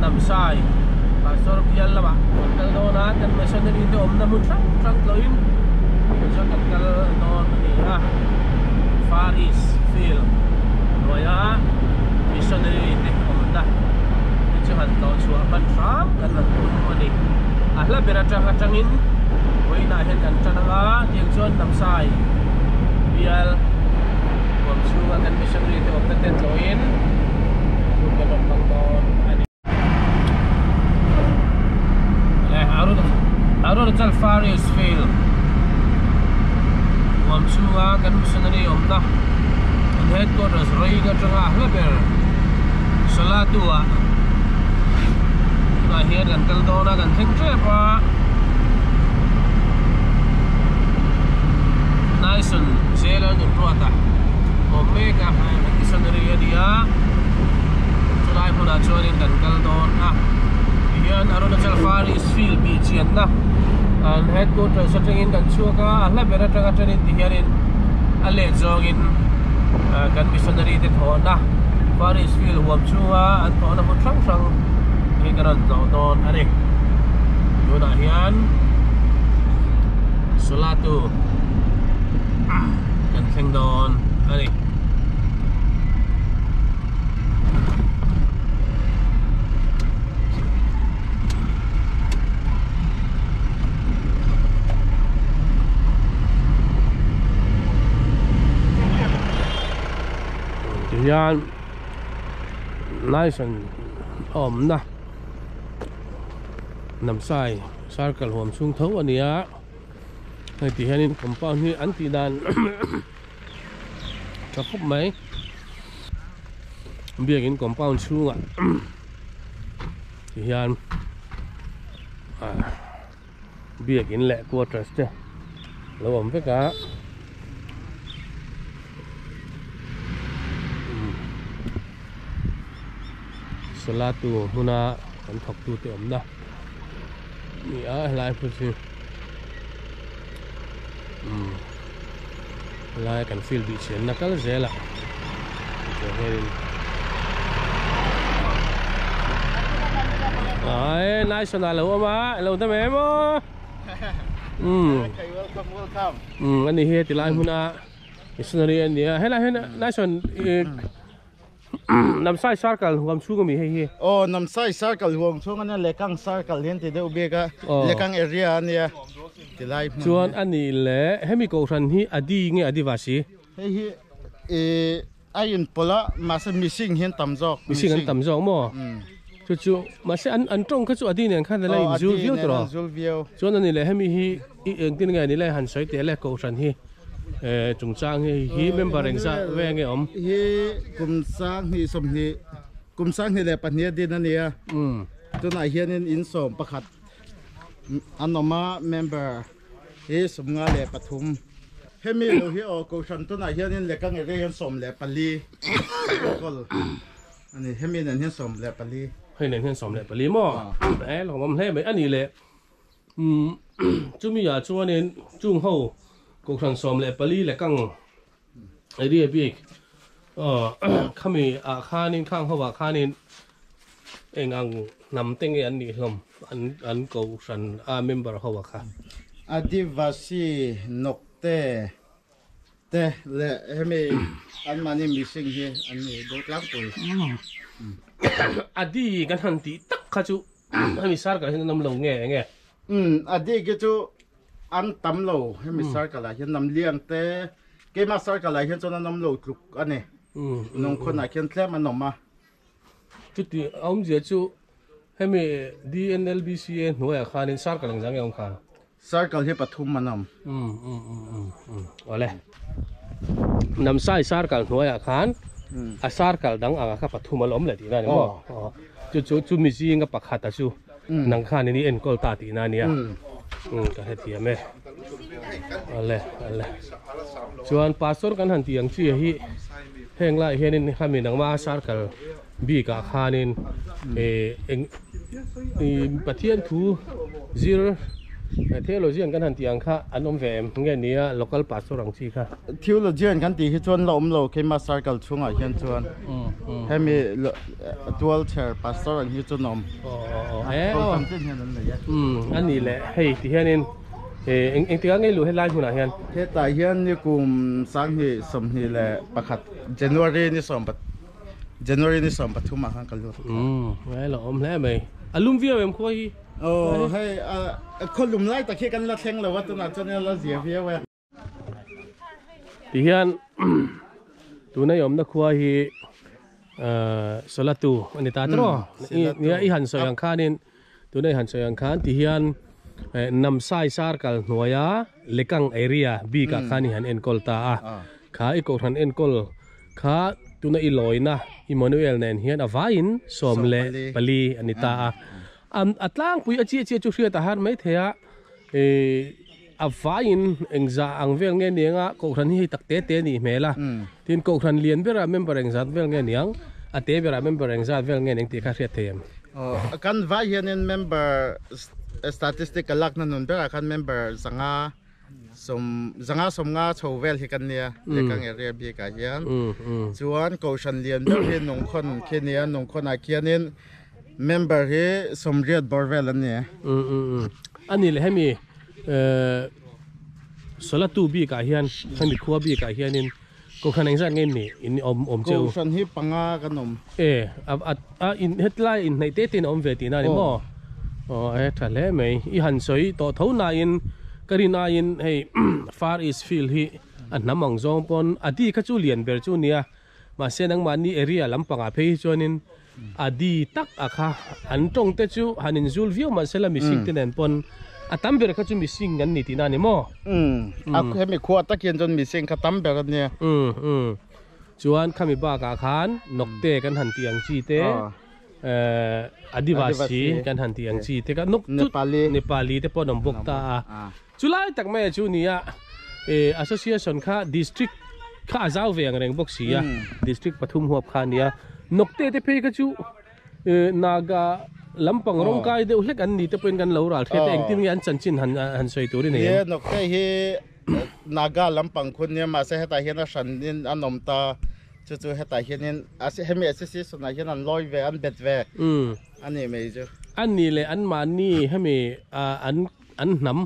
Namsai Pastor bial lamah kan kal dawn a, kan missionary te awmna hmun hrang hrang tlawhin tichuan kan kal dawn a ni a, Far East Field hnuaia missionary te awmna te chu han tlawh chhuah hman hram kan han tum a ni. A hla ber atang atangin vawiinah hian kan tan ang a, tiang chuan Namsai bial huam chhunga kan missionary te awmna te tlawhin hun kan rawn hmang dawn a ni. Arunachal Far East Field huam chhunga kan missionary awmna an headquarters Roing atanga a hla ber Salatu ah tunah hian kan kal dawn a kan thleng tep a Nyson Jailer Nunruata awm mek a missionary a ni a. Chulai hmunah chuanin kan kal dawn a, tihian Arunachal Far East Field tih chianna an headquarters atangin kan chhuak a, a hla ber atanga tanin tihianin a let zawngin kan missionary te thawhna Far East Field huam chhunga an thawhna hmun hrang hrang hi kan rawn tlawh dawn a ni. Tunah hian Solatu kan thleng dawn a ni. Tihian license a awmna Namsai circle huam chhung tho a ni a hei ti hianin compound hi an tih dan tha khawp mai biakin compound chhungah ti hian ah biakin leh quarters te lo awm vek a salatu hmuna kan thawk tu te awmna ni a helai hmun hi umm. Helai kan field bih chhianna kal zel a tichuan hianin ai nice one ah lo awm a lo dam em aw umm umm ani hi heti lai hmuna missionary a nia helai hian nice one Namsai circle huam chhung ami hei hi. Aw Namsai circle huam chhung ania Lekang circle hian ti deuh bik a Lekang area ania ti lai hmun. Chuan ani le hemi kohhran hi Adi nge Adivasi? Hei hi ih a in pawlh a mahse missing hian tam zawk. Missing an tam zawk maw? Chu chu mahse an an tawng kha chu Adi nen khan ala in zul viau tawh. Aw Adi nen an zul viau. Chuan ani le hemi hi I engtin nge ni le han sawi teh le kohhran hi chungchang hi hi member engzah ve nge awm? Hi kum sanghnih sawmhnih kum sanghnih leh pahnih a din a nia tunah hianin in sawm pakhat an awm a member hi sawmnga leh pathum hemi lo hi aw kohhran tunah hianin lehkha ngei hian 14 enkawl a ni hemi nen hian 14. Hei nen hian 14 maw? E lawmawm hle mai a ni le. Umm chumi ah chuanin chung ho kohhran 14 leh kang area bik aw khami ah khanin khang ho ah khanin eng ang hnam te nge an nih hlawm an an kohhran a member ho ah kha. Adivasi Nokte te leh hemi anmahni mihring hi an ni deuh tlangpui. Adi kan han tih tak kha chu Hemi circle hian an awm lo nge enge? Umm a dik hi chu an tam lo hemi circle ah hian nam liang te keimah circle ah hian chuan an awm lo tluk a ni. Nungkhawn ah khian tlem an awm a. Chuti a awmzia chu hemi DNLBCA hnuaiah khanin circle engzah nge a awm kha? Circle hi pathum an awm. Umm umm umm umm awle. Namsai circle hnuaiah khan a circle dang anga kha pathum a la awm leh tihna a ni maw? Aw. Chu chu chumi zinga pakhata chu nang khan in i enkawl ta tihna a nia. Umm ka hrethiam e. Awle awle. Chuan pastor kan han tih ang chi hi heng laiah hianin khami nangma circle bikah khanin ih eng ih Pathian thu zir. Theologian kan han tih ang kha an awm ve em? Nge nia local pastor ang chi kha? Theologian kan tih hi chuan la awm lo keimah circle chhungah hian chuan hemi tual chher pastor ang hi chu an awm. Kohhran ten hian an nei e. A nih leh hei ti hianin engtikah ngei luh helai hmunah hian? Hetah hian ni kum 2021 January ni January ni 13 ah khan ka lut. Ngai lo awm hle mai. A lum viau em khua hi? Aw hei khaw lum lai tak hi kan la thleng lo a tunah chuan a la zia viau e. Ti hian tuna i awmna khua hi Solatu a ni ta tawh nia i han sawi ang khanin tuna i han sawi ang khan ti hian Namsai Circle hnuaia Lekang area bikah khan i han enkawl ta a kha i kohhran enkawl kha tuna i lawina Immanuel nen hian a vaiin 14 a ni ta a a tlangpui a chiah chiah chu hriat a har maithei a A vaiin engzah ang vel nge niang a, Kohhran hi hei tak te te a nih hmel a. Tin, Kohhran lian berah member engzat vel nge niang, a te berah member engzat vel nge niang tih kha hriat thei em? Aw, kan vai hianin member statistic ka lakna nun berah khan member zanga sawm zanga sawmnga chho vel hi kan nia, Lekang area bikah hian. Chuan Kohhran lian ber hi Nungkhawn khi a nia, Nungkhawnah khianin member hi sawmriat bawr vel an ni. A ni leh hemi Solatu bikah hian hemi khua bikah hianin Kohhran engzat nge ni in awm awm cheu? Kohhran hi panga kan awm. E a in hetlai inhnaih te te in a awm ve tihna a ni maw? Aw e tha hle mai. I han sawi tawh tho nain ka rin aiin hei Far East Field hi a hnam ang zawng pawn a di kha chu lian ber chu nia mahse nangmahni area lampangah phei hi chuanin A di tak a kha an tawng te chu han inzul viau mah sela mihring te nen pawn a tam ber kha chu mihring an ni tihna a ni maw? Umm, a hemi khua tak hian chuan mihring kha tam ber a nia. Umm, umm. Chuan khami bakah khan Nokte kan han tih ang chi te, Adivasi kan han tih ang chi te kha Nok chu Nepali te pawh an awm bawk ta a. Chulai tak mai chu nia association kha district kha a zau ve ang reng bawk si a, district pathum huap kha a nia. Nokte te phei kha chu Naga lampang rawng kai deuh hlek an ni te pawhin kan lo ral hriat a, engtin nge an chanchin han sawi tur i nei em? Nokte hi Naga lampang khun nia mahse hetah hian a hranin an awm ta, chu chu hetah hianin hemi association ah hian an lawi ve, an bet ve a nih mai chu. A nih leh anmahni hemi an An hnam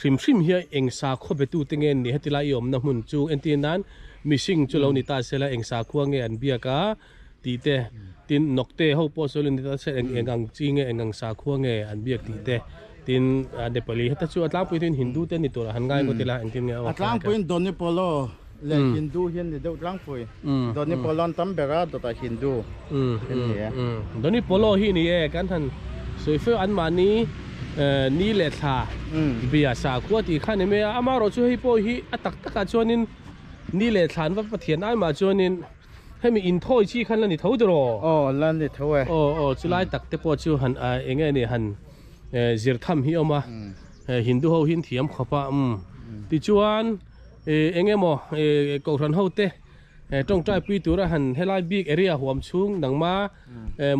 hrim hrim hi eng sakhua betute nge an nih heti lai i awmna hmun chu entir nan mihring chu lo ni ta sela eng sakhua nge an biak a tih te tin Nokte ho pawh sawi lo ni ta sela eng eng ang chi nge eng ang sakhua nge an biak tih te tin Nepali heta chu a tlangpui chuan Hindu te ni tur a han ngai ngawt ila engtin nge A tlangpuiin Donipolo leh Hindu hi an ni deuh tlangpui Donipolo an tam ber a dawtah Hindu an ni e. Donipolo hi ni e kan han sawi feuh anmahni ni leh thla bia sakhua tih kha ni mai a, amaherawhchu hei pawh hi a tak takah chuanin ni leh thla an va pathian ai mah chuanin hemi inthawi chi khan la ni tho tiraw? Aw la ni tho e. Aw aw chulai tak te pawh chu han eng nge ni han zir tham hi a awm a, Hindu ho hi an thiam khawp a umm tichuan eng emaw kohhran ho te tawngtai pui tura han helai bik area huam chhung nangma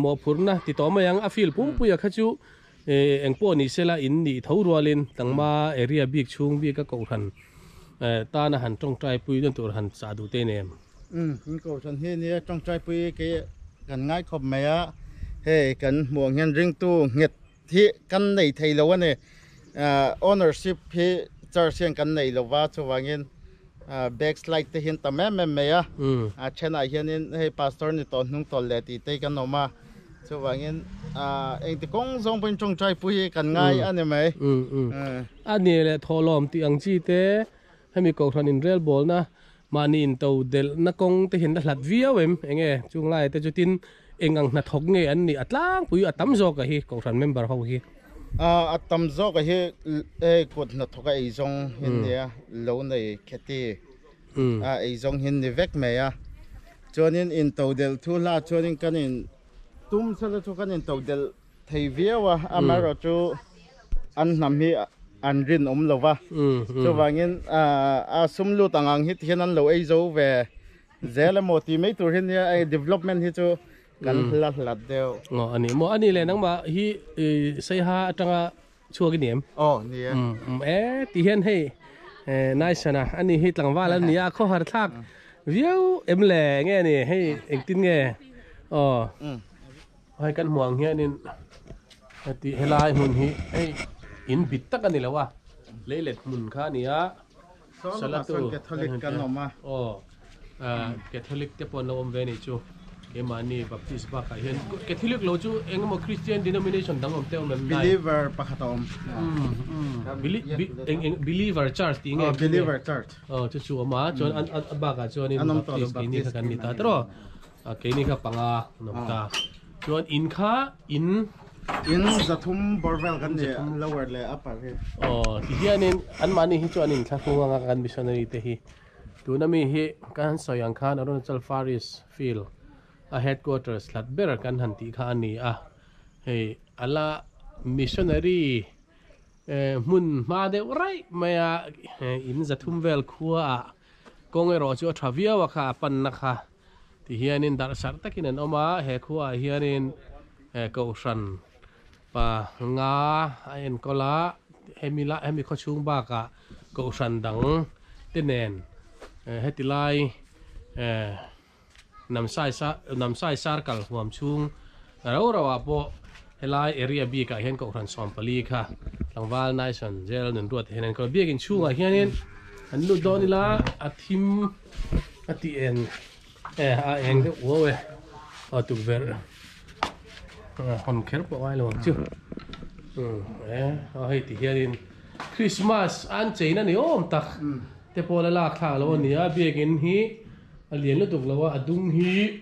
mawhphurhna ti tawh mai ang a field pumpuia kha chu eng pawh ni sela in nih tho rualin nangma area bik chhung bika kohhran tana han tawngtai pui dawn tur han chah duh te nem. Umm in kohhran hi nia tawngtai pui kei kan ngai khawp mai a hei kan hmuh ang hian ringtu nghet hi kan nei thei lo a ni ownership hi church hian kan nei lo va chuvangin backslide te hian tam em em mai a a thenah hianin hei pastor ni tawh hnung tawlh leh tih te hi kan awm a chuvangin engti kawng zawng pawhin tawngtai pui hi kan ngai a ni mai. A ni leh thawhlawm tih ang chi te hemi kohhran inrelbawlna mahni into delhna kawng te hian a hlat viau em enge chung lai te chu tin Eng ang hnathawk nge an nih? A tlangpui a tam zawk a hi Kohhran member ho hi. A tam zawk a hi hei kut hnathawk a eizawng hi nia, lo nei kheti a eizawng hi ni vek mai a. Chuanin intodelh thu hla chuanin kan in tum sela chu kan intodelh thei viau a, amaherawh chu an hnam hi an rinawm lo va. Chuvangin a sum lut ang ang hi ti hian an lo ei zo ve Zel emaw tih mai tur hi nia hei development hi chu kan hla hlat deuh. Aw a ni maw a ni leh nangmah hi Saiha atanga chhuak i ni em? Aw ni e. Umm e ti hian hei Naisana a ni hi tlangval a ni a khawhar thlak viau em le nge ni hei engtin nge aw hei kan hmuh ang hianin heti helai hmun hi hei in bit tak a ni lo a leilet hmun kha a ni a. Salatu Catholic kan awm a. Aw Catholic te pawh an lo awm ve anih chu. Keimahni Baptist bakah hian Catholic lo chu eng emaw Christian denomination dang awm te awm em nai? Believer pakhat a awm. Eng eng Believer Church tih nge? Aw Believer Church. Aw chu chu awm a chuan a bakah chuanin Baptist keini kha kan ni ta tawh. Keini kha panga an awm ta. Chuan in kha in. In zathum bawr vel kan ni lower leh upper hi. Aw ti hianin anmahni hi chu an inthlahrung anga kan missionary te hi. Tuna mi hi kan sawi ang khan Arunachal Far East Field a headquarters hlat ber kan han tih kha a ni a. Hei ala missionary hmun hma deuh raih mai a in zathum vel khua ah Kawng erawh chu a tha viau a kha a panna kha ti hianin darh sarh takin an awm a, he khuaah hianin kohhran pa nga a enkawl a, hemi la hemi khawchhung bakah kohhran dang te nen heti lai Namsai sa Namsai Circle huam chhung rau rau ah pawh helai area bik ah hian kohhran 14 kha tlangval Naison Jail Nunruat te hian an kal a, biakin chhungah hianin an lut dawn ila a thim a tih eng e a eng deuh uau e aw tukverh hawn kher pawh a ngai lo ang chu umm e aw hei ti hianin Christmas an cheina ni awm tak te pawh la lak thlak lo a ni a biakin hi. A lian lutuk lo a, a dung hi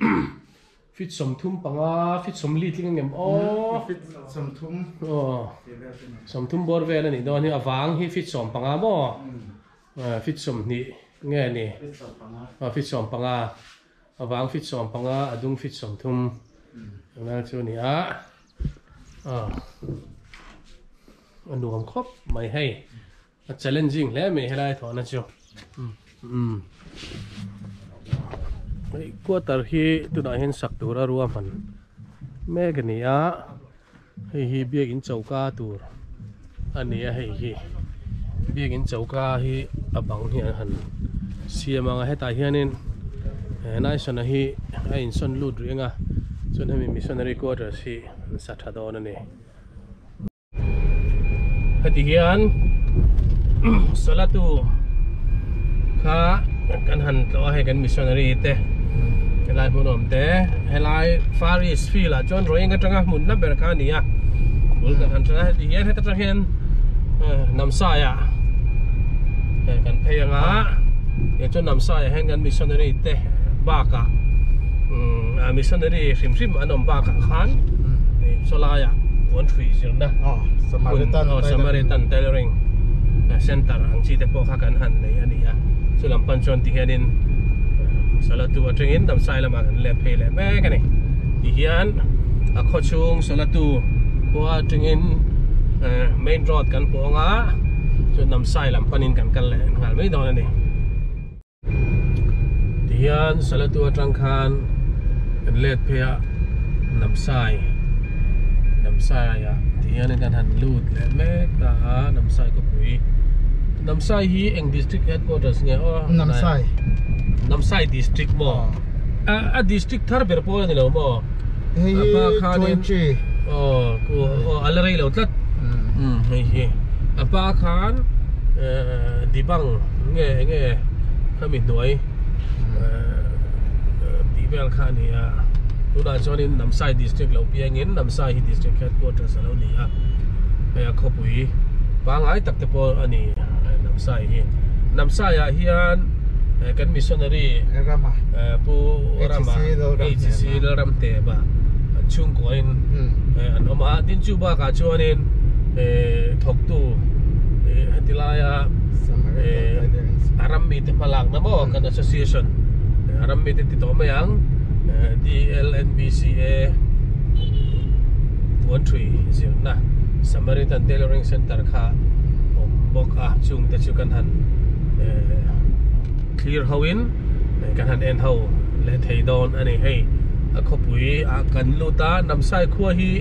feet 35, feet 40 tling ang em aw? Feet 30. Aw, 30 bawr vel a nih dawn hi, a vang hi feet 15 maw? Feet 20 nge ni? Feet 15. Aw, feet 15, a vang feet 15, a dung feet 30 vel chu a ni a, aw, a nuam khawp mai hei. A challenging hle mai helai thawhna chu. Umm. Hei quarter hi tunah hian sak tura ruahman mek a ni a. Hei hi biakin choka tur a ni a hei hi. Biakin choka hi a bang hi an han siam ang a hetah hianin Naisona hi a insawn lut rih ang a chuan hemi missionary quarters hi an sa tha dawn a ni. Heti hian Salatu kha kan han tlawh a hei kan missionary te helai hmun awm te helai Far East field ah chuan Rohingya atanga hmun la ber kha a ni a bul kan han ṭan a heti hian heta tang hian Namsai ah kan phei anga tiang chuan Namsai ah hian kan missionary te bakah missionary hrim hrim an awm bakah khan sawlai ah puan hrui zirna hmun Samaritan Tailoring Center ang chi te pawh kha kan han nei a ni a chu lam pan chuan ti hianin Salatu atangin Damsai lamah kan let phei leh mek a ni tihian a khaw chhung Salatu khua atangin main road kan pawng a chuan Damsai lam panin kan kal leh nghal mai dawn a ni. Tihian Salatu atang khan kan let phei a Namsai Namsai ah tihian kan han lut leh mek ta a Namsai khawpui Namsai hi eng district headquarters nge aw Namsai Namsai district maw a a district thar ber pawh a ni lo maw hei hi Jointry aw aw a la rei lo tlat hei hi a pa khan Dibang nge enge khami hnuai tih vel kha a ni a tunah chuanin Namsai district lo piangin Namsai hi district headquarters a lo ni a hei a khawpui pangngai tak te pawh a ni Namsai hi Namsai ah hian kan missionary Rama Pu Rama HCC Lalramteba an chhungkuain an awm a tin chu bakah chuanin thawktu heti laia a ram mite hma lakna maw kan association a ram mite ti tawh mai ang DLNBCA puanthui zirna Samaritan Tailoring Center kha awm bawk a chung te chu kan han thlir ho in kan han en ho leh thei dawn a ni hei a khawpui ah kan lut a Namsai khua hi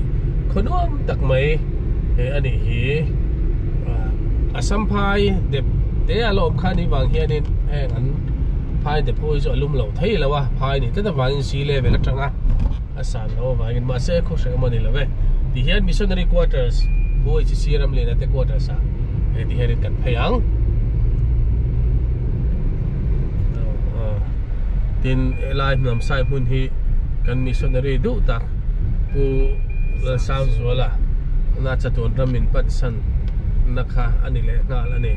khaw nuam tak mai. he ani hi Assam phai dep te a la awm kha ni vang hianin heng an phai dep ho hi chu a lum lo thei lo a phai ni tlat avangin sea level atanga a san loh avangin mahse khaw hreh awm a ni lo e tihian missionary quarters Pu HC Ramliana te quarters ah he ti hianin kan phei ang tin helai hnuamsai hmun hi kan missionary duh tak Pu Lalsangzuala na chatuan ram in pan san na kha a ni leh nghal a ni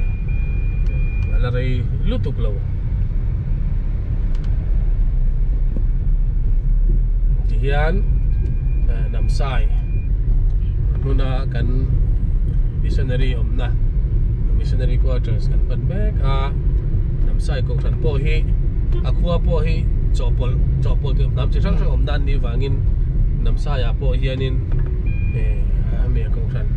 a la rei lutuk lo tihian Namsai hmuna kan missionary awmna missionary quarters kan pan mek a Namsai kohhran pawh hi a khua pawh hi chawhpawlh chawhpawlh tih hnam chi hrang hrang awmna an nih vangin Namsai ah pawh hianin eh hemi kohhran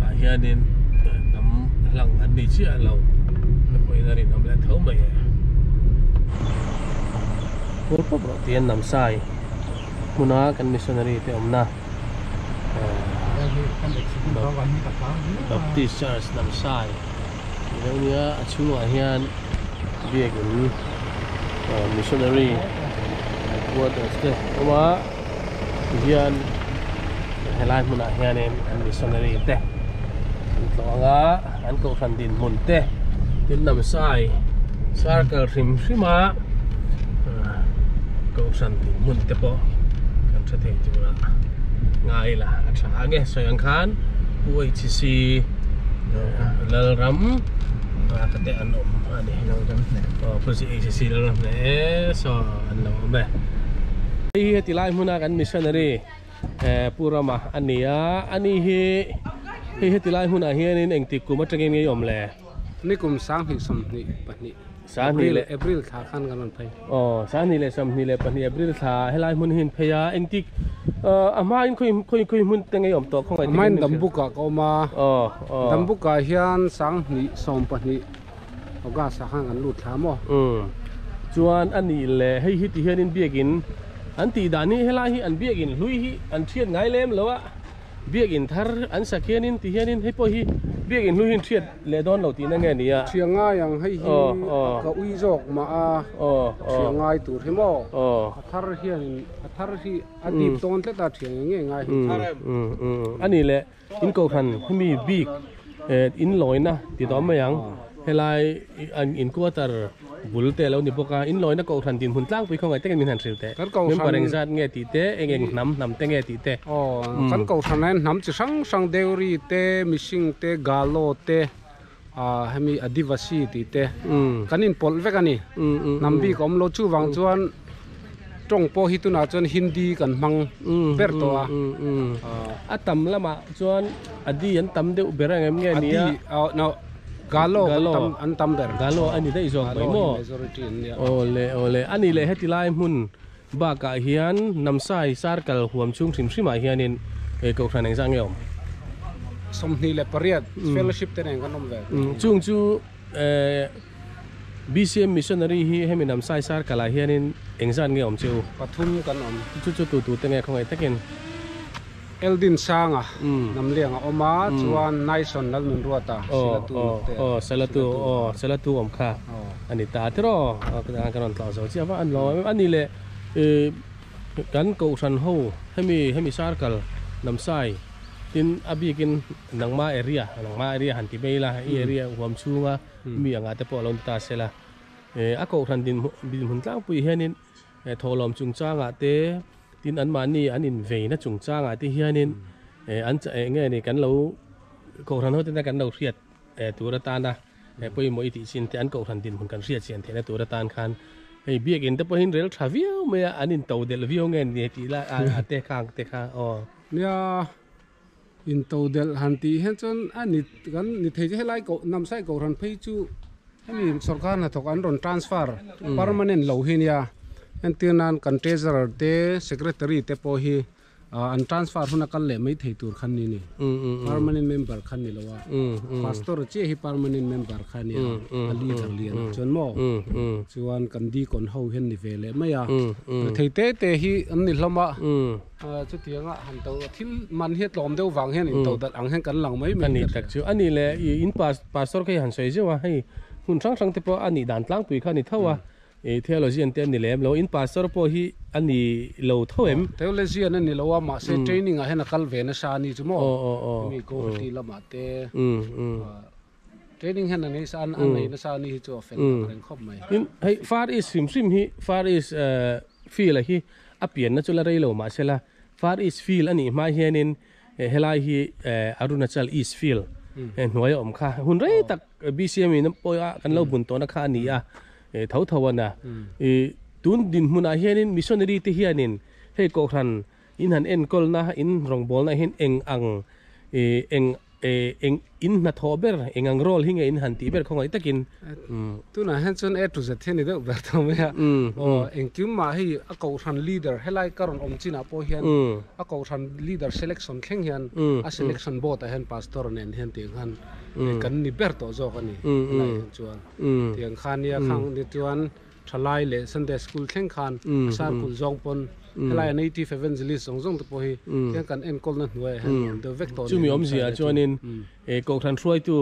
ah hianin hnam hlang an ni chiah lo te pawhin a rinawm leh tho mai e. Phur pawp rawh tih an Namsai hmuna kan missionary te awmna Baptist Church Namsai tih deuh nia a chhungah hian biakin missionary headquarters te a awm a tihian helai hmunah hianin an missionary te an tlawh ang a an kohhran dinhmun te tin Namsai circle hrim hrim a kohhran dinhmun te pawh kan hre thei tur a ngai la a tha ang e sawi ang khan Pu HC Lalram a ka te an awm a ni aw Pu HC Lalram hneh e saw an lo awm e hei hi heti lai hmuna kan missionary Pu Rama a ni a ani hi hei heti lai hmunah hianin engtik kum atangin nge i awm le? Nikum 2022 Sanghnih leh April thla khan kan rawn phei. Aw, sanghnih leh 22 April thla helai hmun hi an phei a, engtik a hmain khawi khawi khawi hmun te ngei awm tawh khawngaih takin. A hmain Dambuk ah ka awm a, Dambuk ah hian 2020 August ah khan kan lut thla maw? Umm, chuan a nih leh hei hi ti hianin biakin an tih dan hi helai hi an biakin hlui hi an thiat ngai lem lo a, biakin thar an sak hianin ti hianin hei pawh hi biakin hlui hi an thiat leh dawn lo tihna nge ni a? Thiang ngai ang hei hi ka ui zawk mah a, thiang ngai tur hi maw? A thar hianin a thar hi a dip dawn tlat a thiang nge ngai hi. A nih leh in kohhran hemi bik in lawina ti tawh mai ang helai in quarter bul te a lo ni bawk a, in lawina kohhran dinhmun tlangpui khawngaih takin min han hrilh teh. Member engzat nge tih te, eng eng hnam hnam te nge tih te. Aw, kan kohhran ah hian hnam chi hrang hrang Deuri te, Mishing te, Galo te, hemi Adivasi tih te kan inpawlh vek a ni. Hnam bik a awm lo chuvang chuan tawng pawh hi tunah chuan Hindi kan hmang ber tawh a. A tam lamah chuan Adi an tam deuh ber ang em nge nia? Adi, no, Galo an tam ber. Galo a ni daih zawk mai maw? Aw le, aw le. A nih leh heti lai hmun bakah hian Namsai Circle huam chhung hrim hrimah hianin Kohhran engzah nge awm? 28 Fellowship te nen kan awm ve. Chung chu BCM Missionary hi hemi Namsai Circle ah hianin engzat nge awm che u? Pathum kan awm. Chu chu tu tu te nge khawngaih takin? Eldin Sanga Namliang a awm a, chuan Naison Lalnunruata Silatu te. Aw Silatu aw Silatu awm kha a ni ta tiraw ka rawn tlawh zo chiah va an lo a ni leh kan kohhran ho hemi hemi circle Namsai tin a bikin nangma area nangma area han ti mai ila i area huam chhunga mi anga te pawh a lo ni ta sela a kohhran dinhmun tlangpui hianin thawhlawm chungchangah te Tin, anmahni an inveina chungchangah te hianin an eng nge ni kan lo kohhran ho tena kan lo hriat tur atana pawimawh i tih chin te an kohhran dinhmun kan hriat chian theihna tur atan khan hei biakin te pawhin rel tha viau mai a, an into delh viau nge ni tih lai a te khang te kha aw. Nia, into delh han tih hian chuan a ni kan ni thei chu helai koh Namsai kohhran phei chu Hemi sorkar hnathawk an rawn transfer permanent lo hi nia entir nan kan treasurer te secretary te pawh hi An transfer huna kal leh mai thei tur khan ni ni. Permanent member khan ni lo a. Pastor chiah hi permanent member kha nia. A leader lian ah chuan maw? Chuan kan deacon ho hian ni ve leh mai a. Thei te te hi an ni hlawm a. Chutianga han to thil man hi a tlawm deuh vang hian in to dalh ang hian kan lang mai mai. A ni tak chu. A ni le in pastor kha hi han sawi zeuh a, hei hmun hrang hrang te pawh a nih dan tlangpui kha a ni tho a. Theologian te a ni lem lo, in pastor pawh hi a ni lo tho em? Theologian a ni lo a, mahse training ah hian a kal ve nasa a ni chu maw? Hemi Guwahati lamah te training hian a nei sa a nei nasa a ni hi chu a fel tak reng khawp mai. Tin, hei Far East hrim hrim hi Far East field a hi a pianna chu la rei lo mahsela Far East field a nih hma hianin helai hi Arunachal East field hnuai a awm kha hun rei tak BCM in pawh a kan lo bun tawhna kha a ni a. Tho tho a na. I tun dinhmunah hianin missionary te hianin hei kohhran in han enkawlna in rawngbawlna hian eng ang eng eng in hnathawh ber eng ang role hi nge in han tih ber khawngaih takin. Tunah hian chuan A to Z hi a ni deuh ber tawh mai a. Aw engkim mah hei a kohhran leader helai ka rawn awm chinah pawh hian a kohhran leader selection thleng hian a selection board ah hian pastor nen hian tiang khan kan ni ber tawh zawk a ni helai hian chuan. Tiang kha nia khang ni chuan thalai leh Sunday school thleng khan circle zawng pawn helai a native evangelist zawng zawng te pawh hi tiang kan enkawlna hnuaiah hian awm deuh vek tawh a ni. Chumi awmzia chuanin Kohhran hruaitu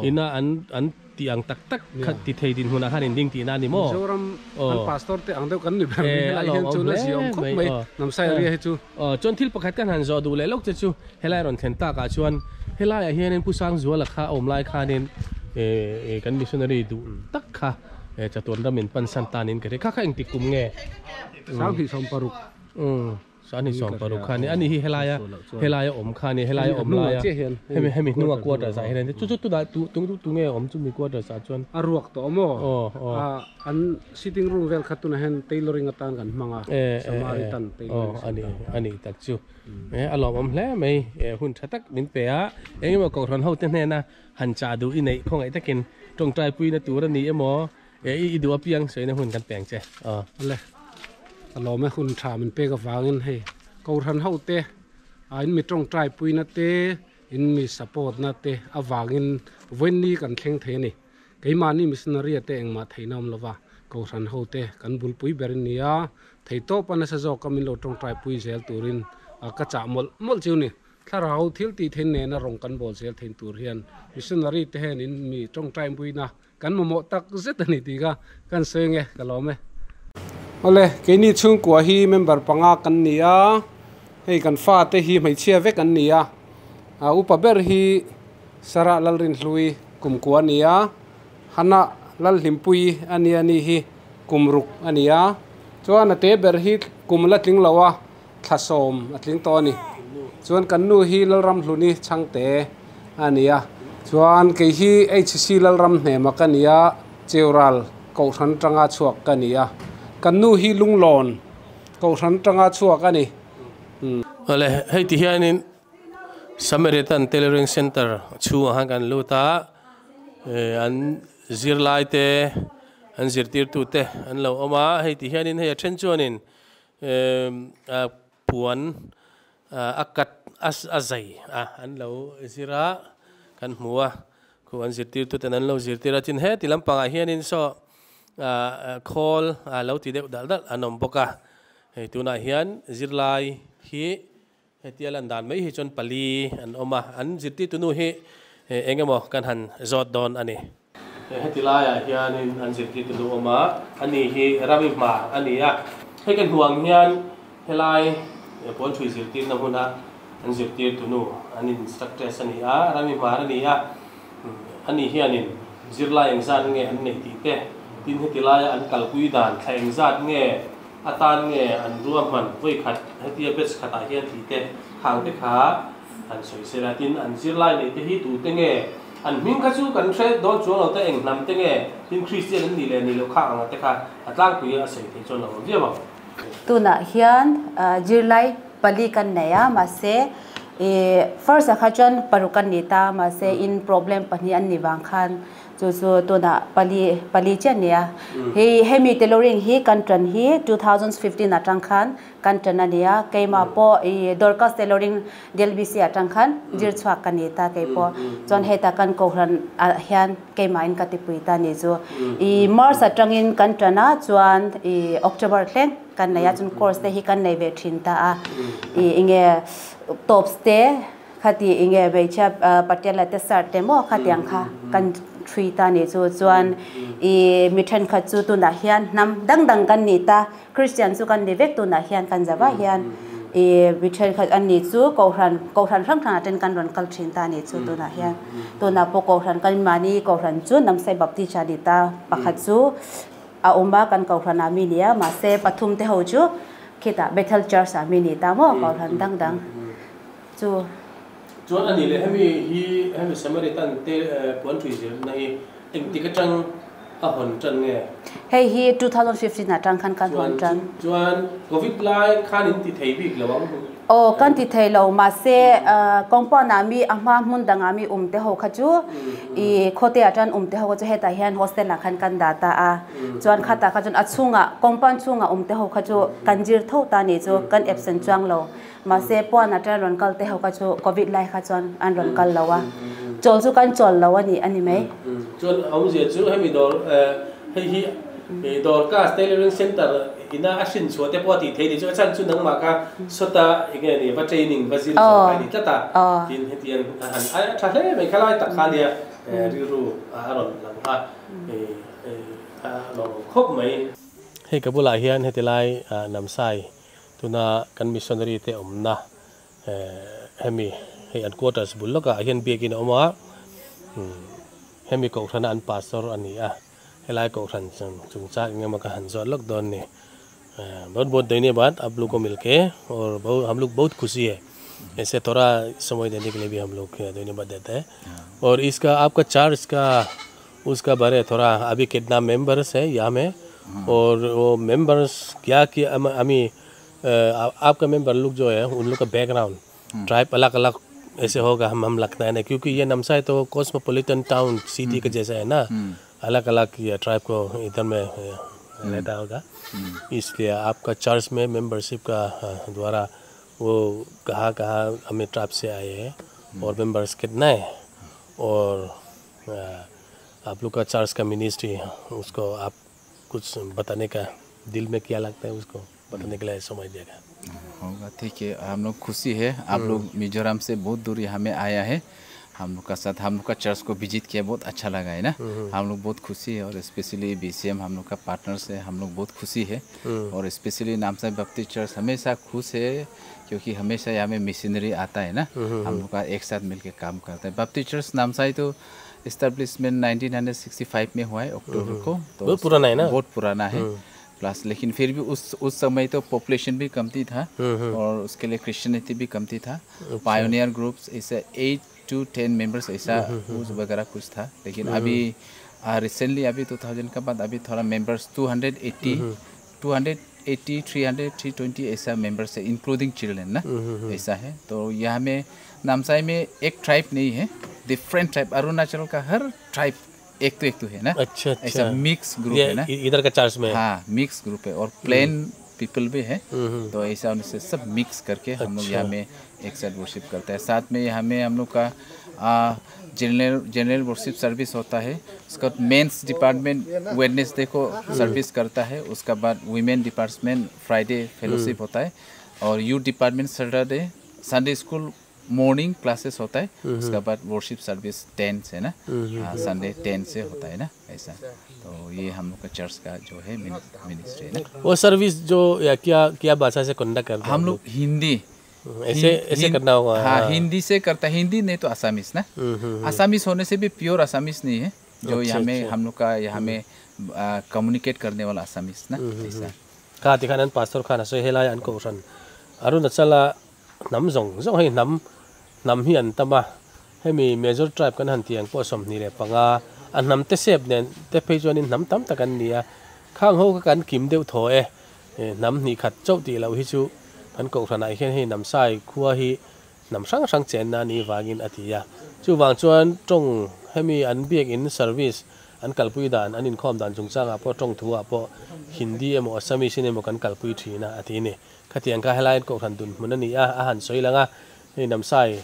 ina an an tih ang tak tak kha ti thei dinhmunah khan in ding tihna a ni maw? Mizoram an pastor te ang deuh kan ni ber mai helai hian chuan a ziaawm khawp mai Namsai area hi chu. Chuan thil pakhat kan han zawh duh leh lawk che chu helai rawn thlen takah chuan helaiah hianin Pu Sangzuala kha a awm lai khanin kan missionary duh tak kha chatuan ramin pansan tanin ka hria. Kha kha engtik kum nge? 2016. Sani 16 kha ni ani hi helaia helaia awm kha ni helaia awm laia hemi hemi hnunga quarters ah hian chu chu tunah tu tu tu nge awm chumi quarters ah chuan a ruak tawh maw an sitting room vel kha tunah hian tailoring atan kan hmang a Samaritan tailoring ani ani tak chu a lawmawm hle mai hun tha tak min pe a engemaw kohhran ho te hnena han chah duh i neih khawngaih takin tawngtai puina tur ani emaw i duh apiang sawina hun kan peng che aw. Le ka lawm e hun tha min pek avangin hei kohhran ho te a in mi tawngtai puina te in mi support na te avangin vawiin kan thleng thei a ni keimahni missionary te engmah theihna awm lova kohhran ho te kan bulpui ber in nia thei tawp a nasa zawk a min lo tawngtai pui zel turin ka chah mawlh mawlh chu ni Thlarau thil tih theih nena rawng kan bawl zel theih tur hian missionary te hian in mi tawngtai puina Kan mamawh tak zet a ni tih kha kan sawi nge ka lawm e. Awle, keini chhungkua hi member panga kan ni a, hei kan fate hi hmeichhia vek an ni a, upa ber hi Sarah Lalrinhlui kumkua a ni a, Hannah Lalhlimpui a nia ni hi kum ruk a ni a, chuan a te ber hi kum la tling lo a, thla sawm a tling tawh a ni. Chuan kan nu hi Lalramhluni Chhangte a ni a. Chuan kei hi HC Lalramhnema ka ni a, Cheural Kohhran tanga chhuak ka ni a. Kan nu hi Lunglawn Kohhran tanga chhuak a ni. Awle, hei ti hianin Samaritan Tailoring Centre chhungah khan kan lut a, an zirlaite, an zirtirtute an lo awm a, hei ti hianin hei a then chuanin Puan a cut a zai a an lo zir a kan hmu a khu an zirtirtu ten an lo zirtir a tin heti lampangah hianin saw khawl a lo ti deuh dalh dalh an awm bawk a hei tunah hian zirlai hi hetia lan dan mai hi chuan pali an awm a an zirtirtu nu hi eng emaw kan han zawt dawn a ni. Heti laiah hianin an zirtirtu nu awm a, ani hi Rami Hmar a ni a. Hei ka hnuang hian helai Puanthui zirtirna hmuna an zirtirtu nu, an instructress a ni a, Rami Hmar a ni a. Ani hianin zirlai engzat nge an neih tih te, tin heti laia an kalpui dan thla engzat nge atan nge an ruahman vawikhat hetia batch khatah hian tih te khang te kha an sawi sel a, tin an zirlai neih te hi tute nge an hming kha chu kan hre dawn chuang lo te eng hnam te nge tin Kristian an nih leh nih loh kha ang a te kha a tlangpui a sawi theih chuan lo awm viau ang. Tunah hian zirlai pali kan nei a, mahse I first ah kha chuan paruk an ni ta mahse in problem pahnih an nih vang khan chu chu tunah pali pali chiah a ni a. Hei hemi tailoring hi kan tan hi 2015 atang khan kan tan a ni a, keimah pawh i Dorcas Tailoring DLBC atang khan zir chhuak ka ni ta keipawh. Chuan hetah kan kohhran ah hian keimahin ka tipui ta ni chu. I March atangin kan tan a chuan i October thleng kan nei a chuan course te hi kan nei ve thin ta a. I enge tops te khati enge hmeichhia patiala te shirt te maw khatiang kha kan thui ta ni chu chuan i mi thenkhat chu tunah hian hnam dang dang kan ni ta Christian chu kan ni vek tunah hian kan zavah hian i mi thenkhat an ni chu kohhran kohhran hrang hrangah ten kan rawn kal thin ta ni chu tunah hian tunah pawh kohhran kan mahni kohhran chu Namsai Baptist a ni ta pakhat chu a awm a kan kohhran ah mi ni a mahse pathum te ho chu khitah Bethel Church ah mi ni ta maw kohhran dang dang chu. Chuan a nih leh hemi hi hemi Samaritan te puan thui zirna hi engtik atang a hawn tan nge? Hei hi 2015 atang khan kan hawn tan. Chuan Covid lai khan in ti thei bik lo ang? Aw kan ti thei lo mahse compound ah mi a hma hmun dangah mi um te ho kha chu i khawte ah chuan um te ho kha chu hetah hian hostel ah khan kan dah ta a chuan khatah kha chuan a chhungah compound chhungah um te ho kha chu kan zir tho ta ni chu kan absent chuang lo mahse puan ah chuan rawn kal te ho kha chu covid lai kha chuan an rawn kal lo a chawl chu kan chawl lo a ni a ni mai. Chuan awmzia chu hemi dawr hei hi Dorcas Tailoring Centre Ina a hrin chhuah te pawh a tih theih ni chu a chhan chu nangmah kha sawta eng nge ni va training va zir zawh kai ni tlat a tin hetiang a han ai a tha hle mai kha lai tak kha nia rilru a rawn lang a a lawm khawp mai. Hei ka bulah hian heti lai Namsai tuna kan missionary te awmna hemi hei an quarters bul lawkah hian biakin a awm a hemi kohhrana an pastor a ni a. Helai kohhran chungchang eng emaw ka han zawt lawk dawn ni. Bahut bahut dhanyabad aap log ko milke aur hum log bahut khushi hai aise thoda samay dene ke liye bhi hum log dhanyabad dete hai aur iska aapka charge ka uska bare thoda abhi kitna members hai yahan mein aur wo members kya kya ami aapka member log jo hai un log ka background tribe alag alag aise hoga hum hum lagta hai na kyunki ye Namsai to cosmopolitan town city ke jaisa hai na अलग अलग ये tribe को इधर में रहता होगा इसलिए आपका चर्च में मेंबरशिप का द्वारा वो कहाँ कहाँ हमें ट्राइब से आए हैं और मेंबर्स कितना है और आप लोग का चर्च का मिनिस्ट्री उसको आप कुछ बताने का दिल में क्या लगता है उसको बताने के लिए समय देगा होगा। ठीक है, हम लोग खुशी है आप लोग मिजोरम से बहुत दूर यहाँ में आया है, हम लोग का साथ हम लोग का चर्च को विजिट किया, बहुत अच्छा लगा है ना, हम लोग बहुत खुशी है और स्पेशली बीसीएम हम लोग का पार्टनर्स है, हम लोग बहुत खुशी है और specially Namsai Baptist church हमेशा खुश है क्योंकि हमेशा यहाँ में मिशनरी आता है ना, हम लोग का एक साथ मिलकर काम करता है। बैप्टिस्ट चर्च नामसाई तो इस्टेब्लिशमेंट 1965 में हुआ है अक्टूबर को, तो बहुत पुराना है ना, बहुत पुराना है प्लस, लेकिन फिर भी उस समय तो पॉपुलेशन भी कमती था और उसके लिए क्रिश्चियनिटी भी कमती था। पायोनियर ग्रुप्स ऐसा 8 to 10 members ऐसा उस वगैरह कुछ था, लेकिन अभी रिसेंटली अभी 2000 के बाद अभी थोड़ा मेंबर्स 280 300 320 ऐसा मेंबर्स है इंक्लूडिंग चिल्ड्रन ना ऐसा है। तो यहाँ में नामसाई में एक ट्राइब नहीं है, डिफरेंट ट्राइब, अरुणाचल का हर ट्राइब एक तो है ना। अच्छा, अच्छा। ऐसा मिक्स ग्रुप है ना इधर का चर्च में, हाँ मिक्स ग्रुप है और प्लेन पीपल भी है, तो ऐसा उनसे सब मिक्स करके हम लोग यहाँ में एक साथ वर्शिप करते हैं। साथ में यहाँ में हम लोग का general worship service होता है, उसका mains department Wednesday को सर्विस करता है, उसका बाद women department Friday fellowship होता है और youth department Saturday Sunday school morning classes होता है, उसका बाद वर्शिप सर्विस 10 से ना, संडे 10 से होता है ना ऐसा। तो ये हम लोग का चर्च का जो है मिनिस्ट्री है ना। वो सर्विस जो या क्या क्या भाषा से कंडक्ट करते हैं हम लोग? हिंदी ऐसे ऐसे करना होगा। हाँ हिंदी से करता है, हिंदी नहीं तो असामीस ना, असामीस होने से भी प्योर असामीस नहीं है जो यहाँ में हम लोग का यहाँ में कम्युनिकेट करने वाला असामीस ना ऐसा। का दिखाना पास्टर खाना से हेला अनको सन Arunachal nam zong zong hei nam nam hi an tama hemi major tribe kan han tiang pawh 25 a nam te sep nen te phei chuanin nam tam tak an nia khang ho ka kan kim deuh thaw e nam hnih khat chauh tih loh hi chu kan kohhranah hian hei Namsai khua hi Hnam hrang hrang chenna a nih vangin a ti a. Chuvang chuan tawng hemi an biakin service an kalpui dan, an inkhawm dan chungchangah pawh tawng thu ah pawh Hindi emaw Assamese in emaw kan kalpui thin a, a ti a ni. Khatiang kha helaiin Kohhran dunhmun a ni a, a han sawi lang a, hei Namsai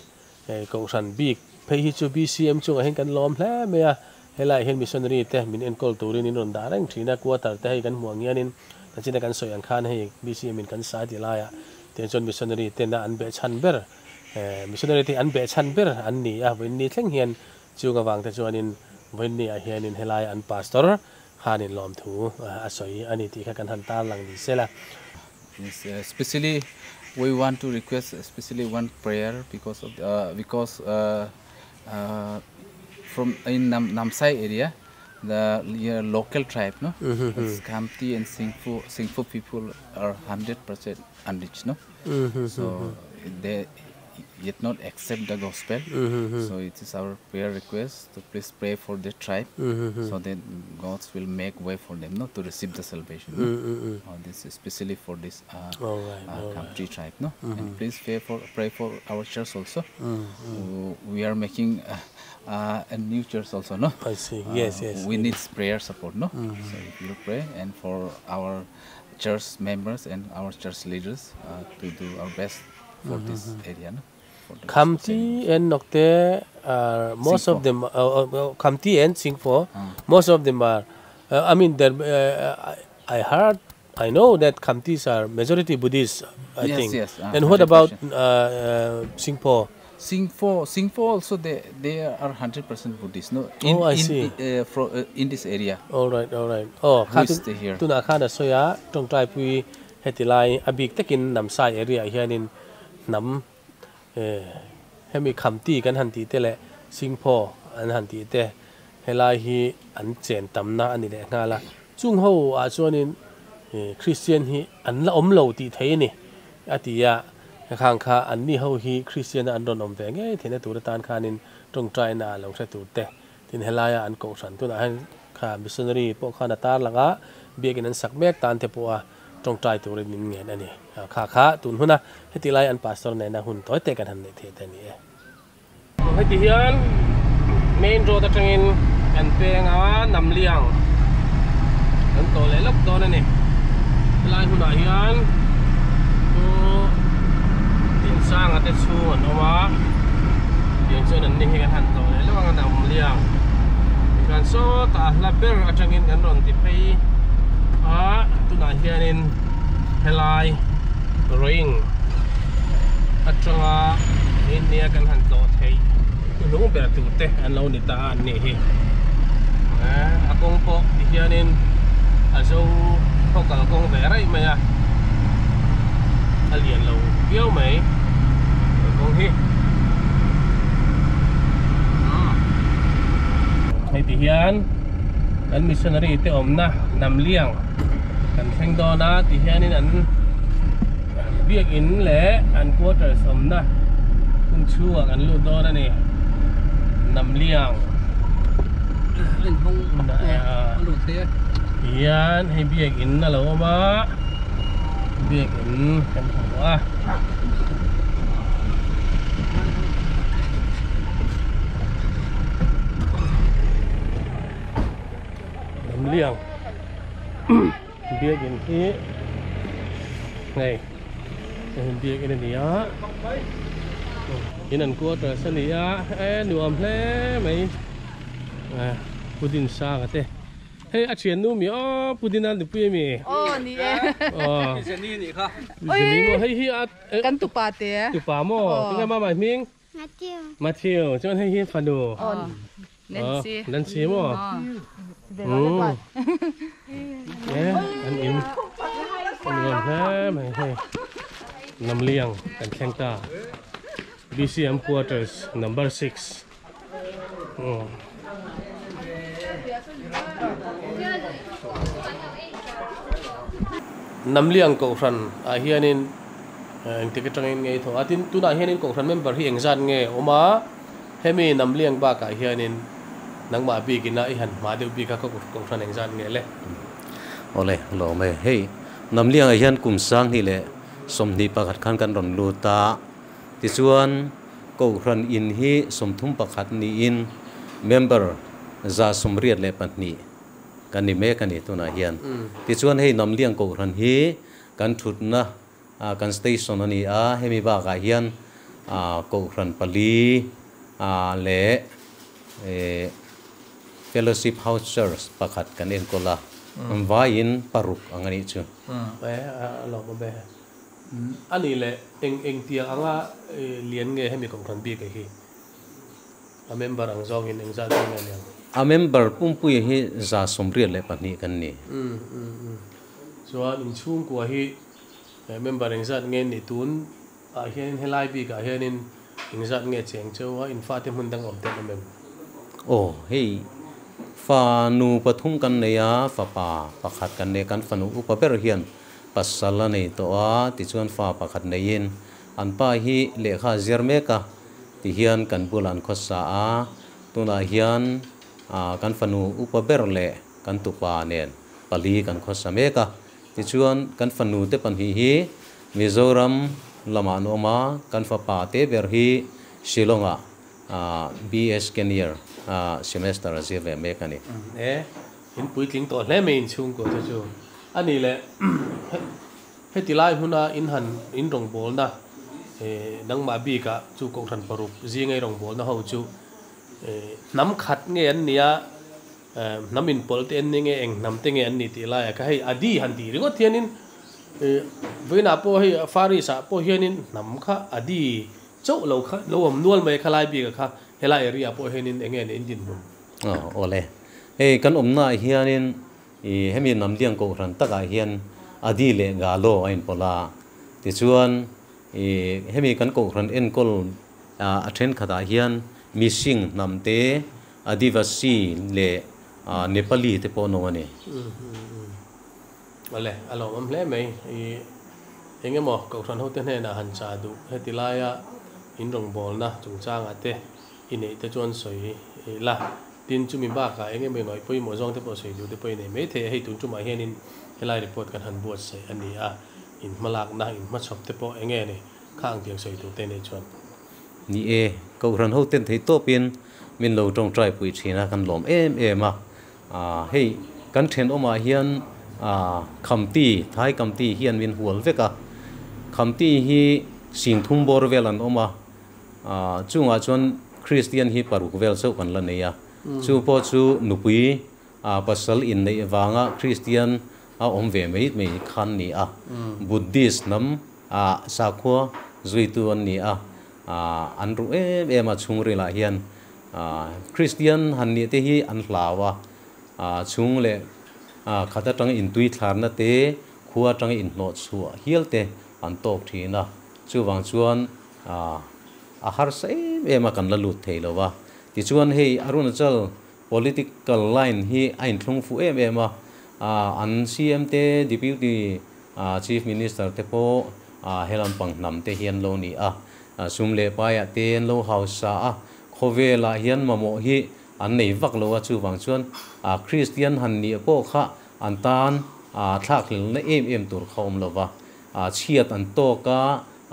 Kohhran bik phei hi chu BCM chungah hian kan lawm hle mai a, helaiah hian missionary te min enkawl turin in rawn dah reng thin a, quarter te hei kan hmuh ang hianin nachina kan sawi ang khan hei BCM in kan sa ti laiah tiang chuan missionary tena an behchhan ber missionary te an behchhan ber an ni a, vawiin ni thleng hian Chung avang te chuanin vawiinniah hianin helai an pastor khanin lawmthu a sawi a ni tih kha kan han tarlang ni sela. Especially we want to request especially one prayer because of the because from in Namsai area the local tribe no it's Khamti and Singpho Singpho people are 100% unreached no so they yet not accept the gospel mm-hmm. so it is our prayer request to please pray for the tribe mm-hmm. so that God will make way for them no to receive the salvation no? mm-hmm. uh, this especially for this uh, all right, uh, all country right. tribe no mm-hmm. and please pray for pray for our church also mm-hmm. we are making uh, uh, a new church also no I see yes yes we need prayer support no mm-hmm. so if you pray and for our church members and our church leaders uh, to do our best for mm -hmm. this area no Khamti and Nokte are most of them uh, Khamti and Singpho mm. most of them are uh, I mean there uh, I heard I know that Khamtis are majority Buddhists I yes, think yes, and what about uh, uh, Singpho Singpho Singpho also they they are 100% Buddhist no in, oh, I in, see. Uh, fro, uh, in this area all right all right oh Who stay here tuna khana soya tongtai pui hetilai abik takin namsai area hianin hnam hemi Khamti kan han tih te leh Singpho an han tih te helai hi an chen tamna a ni leh nghal a, chung ho ah chuanin Kristian hi an la awm lo tih thei a ni a ti a, khang kha an ni ho hi Kristian a an rawn awm ve ngei theihna tur atan khanin tawngtaina ah lo hre tur te tin helaia an kohhran tunah hian kha missionary pawh khan a tarlang a, biakin an sak mek tan te pawh a. Tawngtai turin min ngen a ni. Kha kha tun huna heti lai an pastor nena hun tawi te kan han neih theih te a ni e. Heti hian main road atangin kan peng a, Namliang kan tawh leh lawk dawn a ni. Helai hunah hian chu Dinsanga te chhung an awm a, tiang chuan an ni hi kan han tawh leh lawk ang a Namliang. Tikhan sawtah a hla ber atangin kan rawn ti phei. A tunah hianin helai ring atanga India kan han tlawh theih hnung ber tur te an lo ni ta a an nih hi a kawng pawh ti hianin a zo khaw kal kawng ve raih mai a a lian lo viau mai he kawng hi hei ti hian. Kan missionary te awmna Namliang kan thleng dawn a ti hianin an biakin leh an quarters awmna hmun chhungah kan lut dawn a ni Namliang hian hei biakin a lo awm a biakin kan hmu a. Lamliang biakin hi hei hei biakin a ni a in an quarters a ni a e nuam hle mai pudin sang a te hei a thian nu mi aw pudin a nupui ami aw ni e aw zeni ni kha zeni maw hei hi a kan tupa te tupa maw tinge mama hming Matthew. Matthew chuan hei hi fanu. Aw Nancy. Nancy maw? Mm. Eh, an in. An nuam hle mai hei. Namliang kan thleng ta. BCM quarters number 6. Mm. Namliang kohhran ah hianin Engtik atangin nge i thawh a? Tin, tunah hianin Kohhran member hi engzat nge awm a? Hemi Namliang bakah hianin nangmah bikina i han hma deuh bik a, ka Kohhran engzat nge le? Awle, lawm e. Hei, Namliangah hian kum 2021 khan kan rawn lut a, Tichuan Kohhran In hi 31 niin member 182 kan ni mek a ni tunah hian. Tichuan hei Namliang Kohhran hi kan thutna kan station a ni a, hemi bakah hian Kohhran pali leh Fellowship House Church pakhat kan enkawl a, vaiin paruk ang a nih chu. A lawmawm e. A nih leh eng eng tiang anga lian nge hemi kohhran bik a hi? A member ang zawngin eng zat nge lian? A member pumpuia hi 182 kan ni. Chuan inchhungkua hi member eng zat nge nih tun ah hianin helai bik ah hianin eng zat nge cheng cheu a in fate hmun dang awm ten awm em? Aw hei fa nu pathum kan nei a, fapa pakhat kan nei a, kan fanu upa ber hian Pasal a nei tawh a, tichuan fa pakhat neiin an pa hi lehkha a zir mek a, tihian kan bulah an khawsa a, tunah hian kan fanu upa ber leh kan tupa nen pali kan khawsa mek a, tichuan kan fanu te pahnih hi Mizoram lamah an awm a, kan fapa te ber hi Shillong-ah BA second year semester a zir ve mek a ni. E, In puitling tawh hle mai inchhungkaw te chu a ni le. Heti lai hmuna in han in rawngbawlna nangmah bikah chu kohhran paruk zinga i rawngbawlna ho chu hnam khat nge an nia, hnam inpawlh te an ni nge eng hnam te nge an ni tih laiah kha hei Adi han tih ringawt hianin vawiinah pawh hei Far East ah pawh hianin hnam kha Adi chauh lo kha lo awm nual mai kha lai bikah kha helai area ah pawh hianin eng nge ni in dinhmun. Awle. Hei kan awmnaah hianin i hemi Namliang Kohhran takah hian Adi leh Galo a inpawlh a. Tichuan i hemi kan Kohhran enkawl a thenkhatah hian Mising hnam te, Adivasi leh Nepali te pawh an awm a ni. Awle, a lawmawm hle mai. I eng emaw Kohhran hote hnenah han chah duh heti laia in rawngbawlna chungchangah te I neih te chuan sawi la, tin chumi bakah eng emaw ngaih pawimawh zawng te pawh sawi duh te pawh i nei mai thei a, hei tun tumah hianin helai report kan han buatsaih a ni a, in hmalakna, in hmachhawp te pawh eng nge ni kha ang tiang sawi tur te nei chuan. Ni e, Kohhran ho ten thei tawpin min lo tawngtai pui thin a, kan lawm em em a, hei kan thenawmah hian Khamti, Thai Kamti hian min hual vek a, Khamti hi singthum bawr vel an awm a, Chungah chuan Kristian hi paruk vel chauh kan la nei a, chu pawh chu nupui pasal inneih vanga Kristian a awm ve mai mai khan ni a, Buddhist hnam sakhua zuitu an ni a, an ruh em em a chhungrilah hian Kristian han nih te hi an hlau a, chhung leh khat atanga intui thlarna te, khua atanga inhnawh chhuah hial te an tawk thin a, chuvang chuan A harsa em em a kan la lut thei lo va. Tichuan hei Arunachal political line hi a inthlung fuh em em a, an CM te Deputy Chief Minister te pawh he lampang hnam te hi an lo ni a, sum leh paiah te an lo hausa a, khawvelah hian mamawh hi an nei vak lo a, chuvang chuan Kristian han nih pawh kha an tan thlakhlelna em em tur kha awm lo va, chhiat an tawk a,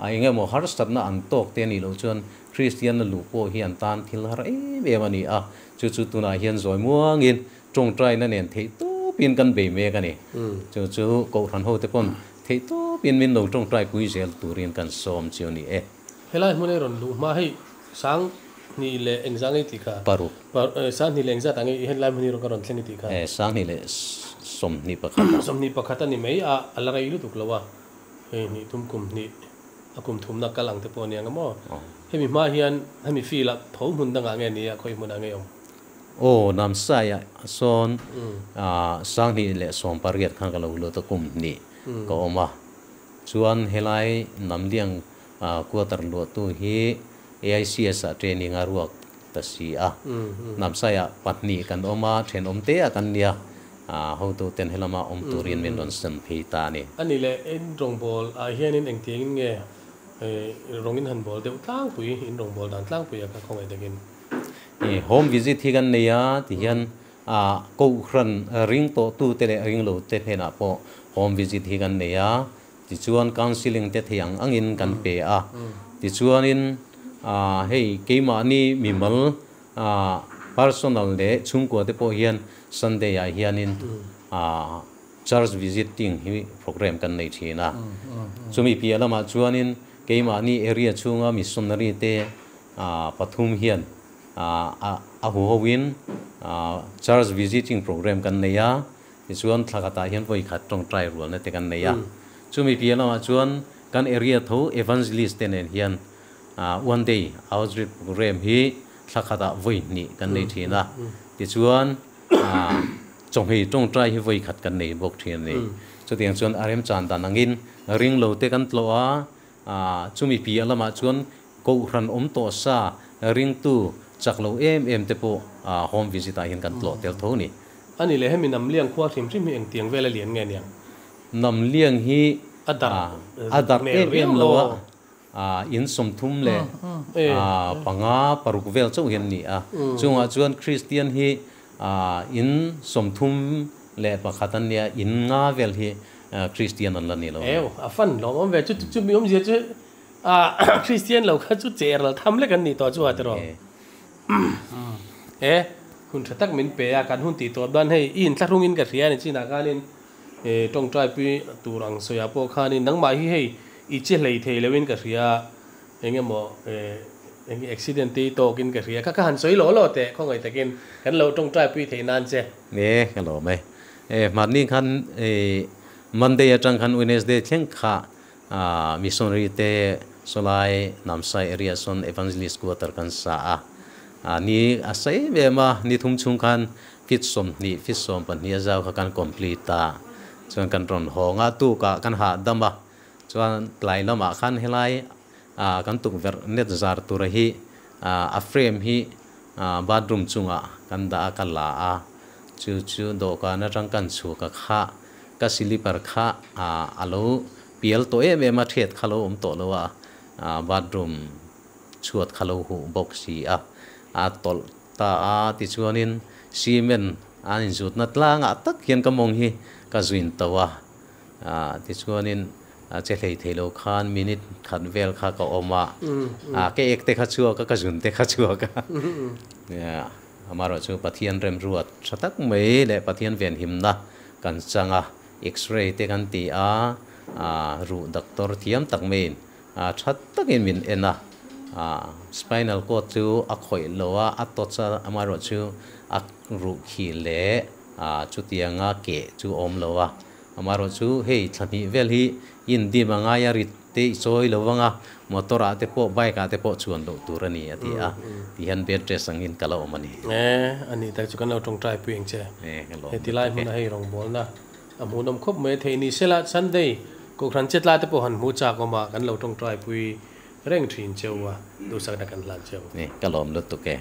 A eng emaw harsatna an tawk te a nih loh chuan Kristianna luh pawh hi an tan thil har em em a ni a, chu chu tunah hian zawi muangin tawngtaina nen theih tawpin kan bei mek a ni. Chu chu Kohhran hote pawn theih tawpin min lo tawngtai pui zel turin kan sawm chu a ni e. Helai hmun ei rawn luh hma hei sang hnih leh engzah ngei tih kha? Paruk. Sang hnih leh engzat ah ngei helai hmun hi rawn ka rawn thleng i tih kha? E, sang hnih leh 21 ah. 21 a ni mai a, a la rei lutuk lo a. Hei hnih thum kum hnih a kum thumna kal ang te pawh a ni ang a maw? Hemi hma hian hemi field ah tho hmun dangah nge ni a, khawi hmunah nge awm? Aw, Namsai ah sawn 2018 khan ka lo lut a, kum hnih ka awm a. Chuan helai Namliang quarter luahtu hi AICS ah training a ruak ta si a. Namsai ah pahnih kan awm a, thenawm te ah kan nia. Hotu ten helama awm turin min rawn sem phei ta a ni. A ni leh, in rawngbâwl ah hianin engtiangin nge rawng in han bâwl deuh tlangpui, in rawngbâwl dan tlangpui a kha khawngaih takin? I home visit hi kan nei a ti hian Kohhran ring tawh tu te leh ring lo te hnenah pawh home visit hi kan nei a, tichuan counselling te thei ang angin kan pe a. Tichuanin hei keimahni mimal personal leh chhungkua te pawh hian Sunday ah hianin church visiting hi program kan nei thin a. Chumi piah lamah chuanin keimahni area chhunga missionary te pathum hian a huhoin church visiting program kan nei a. Tichuan thla khatah hian vawi khat tawngtai rualna te kan nei a. Chumi piah lamah chuan kan area tho evangelist te nen hian one day outreach program hi thla khatah vawi hnih kan nei thin a. Tichuan chawhmeh tawngtai hi vawi khat kan nei bawk thin a ni. Chutiang chuan a remchan dan angin ring lo te kan tlawh a, chumi piah lamah chuan kohhran awm tawh sa ringtu chak lo em em te pawh home visit ah hian kan tlawh tel tho a ni. A ni leh, hemi Namliang khua hrim hrim hi engtiang vel a lian nge niang? Namliang hi a darh em em lo a, in sawmthum leh panga paruk vel chauh hian a ni a. Chungah chuan Kristian hi in 31 an nia, in nga vel hi Kristian an la ni lo. Eo, a fan lawm awm ve, chu chu mi awmzia chu Kristian lo kha chu che ral tham lek an ni tawh chu a tiraw. E, hun tha tak min pe a, kan hun tih tawp dan hei i inthlahrungin ka hria a ni chinah khanin e tawngtai pui tur ang sawiah pawh khanin nangmah hi hei i che hlei thei loin ka hria eng emaw e eng accident te i tawkin ka hria kha ka han sawi lawh lawh teh khawngaih takin kan lo tawngtai pui thei nan che. E ka lawm e. E hmanni khan e Monday atang khan Wednesday thleng kha Missionary te sawlai Namsai area sawn Evangelist Quarter kan sa a, ni a sa em em a, ni thum chhung khan feet 20, feet 12 a zau kha kan complete a, chuan kan rawn hawng a, tukah kan hahdam a, chuan tlai lamah khan helai kan tukverh net zar tura hi a frame hi bathroom chungah kan dah a, ka la a, chu chu dawhkan atang kan chhuak a kha ka slipper kha a lo pial tawh em em a, thiat kha lo awm tawh lo a, bathroom chhuat kha lo huh bawk si a, a tawlh ta a, tichuanin cement an inzutna tlangah tak hian ka mawng hi ka zuin to a, tichuanin che hlei thei lo khan minute khat vel kha ka awm a, ka ek te kha chhuak a, ka zun te kha chhuak a, amaherawhchu Pathian remruat tha tak mai leh Pathian venhimna kan chang a. X-ray te kan ti a, ruh doctor thiam tak maiin tha takin min en a, spinal cord chu a khawih lo a, a touch a, amaherawh chu a ruh khi leh chutianga keh chu a awm lo a, amaherawh chu hei thla hnih vel hi indim a ngai a, rit te i chawi lo vang a, motor ah te pawh bike ah te pawh chuan loh tur a ni a ti a, ti hian bed rest angin ka la awm a ni. E, a nih tak chu kan lo tawngtai pui ang che. Heti lai hmuna hei rawngbawlna a hmuhnawm khawp mai a theih ni sela Sunday Kohhran chetla te pawh han hmu chak awm a, kan lo tawngtai pui reng thin cheu a, duhsakna kan hlan cheu. E, ka lawm lutuk e.